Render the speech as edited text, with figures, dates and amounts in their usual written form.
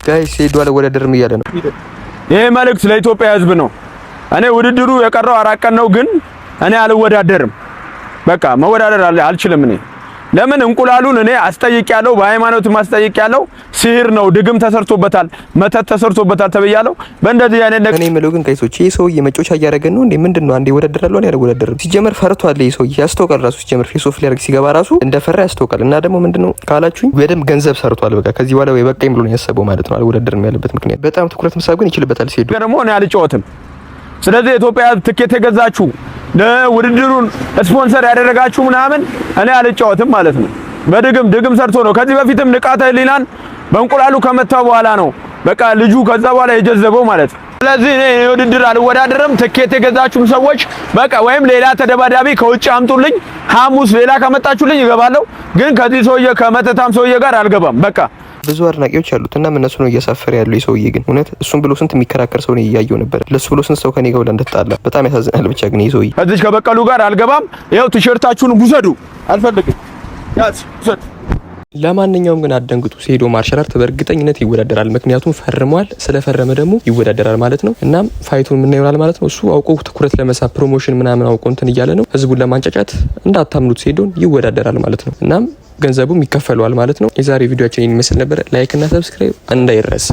Guys፣ ሴዶ አልወዳደርም እያለ ነው። ይሄ መልእክት ለኢትዮጵያ ሕዝብ ነው። እኔ ውድድሩ የቀረው 4 ቀን ነው፣ ግን እኔ አልወዳደርም። በቃ መወዳደር አልችልም። እኔ ለምን እንቁላሉን እኔ አስጠይቄያለሁ፣ በሃይማኖትም አስጠይቄያለሁ። ሲህር ነው፣ ድግም ተሰርቶበታል፣ መተት ተሰርቶበታል ተብያለሁ። በእንደዚህ አይነት ነገር እኔ የምለው ግን guys ኦች፣ ይህ ሰውዬ መጫወቻ እያደረገን ነው እንዴ? ምንድን ነው? አንዴ እወዳደራለሁ፣ አንዴ አልወዳደርም። ሲጀመር ፈርቷል ይህ ሰውዬ፣ ያስታውቃል። ራሱ ሲጀመር face off ሊያደርግ ሲገባ ራሱ እንደፈራ ያስታውቃል። እና ደግሞ ምንድን ነው ካላችሁኝ በደንብ ገንዘብ ሰርቷል። በቃ ከዚህ በኋላ ወይ በቃኝ ብሎ ነው ያሰበው ማለት ነው። አልወዳደርም ያለበት ምክንያት በጣም ትኩረት መሳብ ግን ይችልበታል ሴዶ። ደግሞ እኔ አልጫወትም። ስለዚህ የኢትዮጵያ ሕዝብ፣ ትኬት የገዛችሁ፣ ለውድድሩን ስፖንሰር ያደረጋችሁ ምናምን፣ እኔ አልጫወትም ማለት ነው። በድግም ድግም ሰርቶ ነው። ከዚህ በፊትም ንቃተ ህሊናን በእንቁላሉ ከመታው በኋላ ነው በቃ ልጁ ከዛ በኋላ የጀዘበው ማለት ነው። ስለዚህ እኔ የውድድር አልወዳደርም። ትኬት የገዛችሁም ሰዎች በቃ ወይም ሌላ ተደባዳቢ ከውጭ አምጡልኝ። ሐሙስ ሌላ ካመጣችሁልኝ እገባለሁ። ግን ከዚህ ሰውዬ ከመተታም ሰውዬ ጋር አልገባም። በቃ። ብዙ አድናቂዎች አሉት እና እነሱ ነው እያሳፈረ ያለው የሰውዬ። ግን እውነት እሱን ብሎ ስንት የሚከራከር ሰው ነው እያየው ነበር። ለሱ ብሎ ስንት ሰው ከኔ ጋር ሁላ እንደተጣላ በጣም ያሳዝናል። ብቻ ግን ይህ ሰውዬ ከዚህ ከበቀሉ ጋር አልገባም። ይኸው ቲሸርታችሁን ውሰዱ፣ አልፈልግም። ያዝ፣ ውሰድ። ለማንኛውም ግን አትደንግጡ። ሴዶ martial art በእርግጠኝነት ይወዳደራል። ምክንያቱም ፈርሟል። ስለፈረመ ደግሞ ይወዳደራል ማለት ነው። እናም fight ኡን ምን ይሆናል ማለት ነው። እሱ አውቆ ትኩረት ለመሳብ promotion ምናምን አውቆ እንትን እያለ ነው፣ ህዝቡን ለማንጫጫት። እንዳታምኑት፣ ሴዶን ይወዳደራል ማለት ነው። እናም ገንዘቡም ይከፈለዋል ማለት ነው። የዛሬ ቪዲዮአችን ይህን ይመስል ነበር። Like እና subscribe እንዳይረሳ።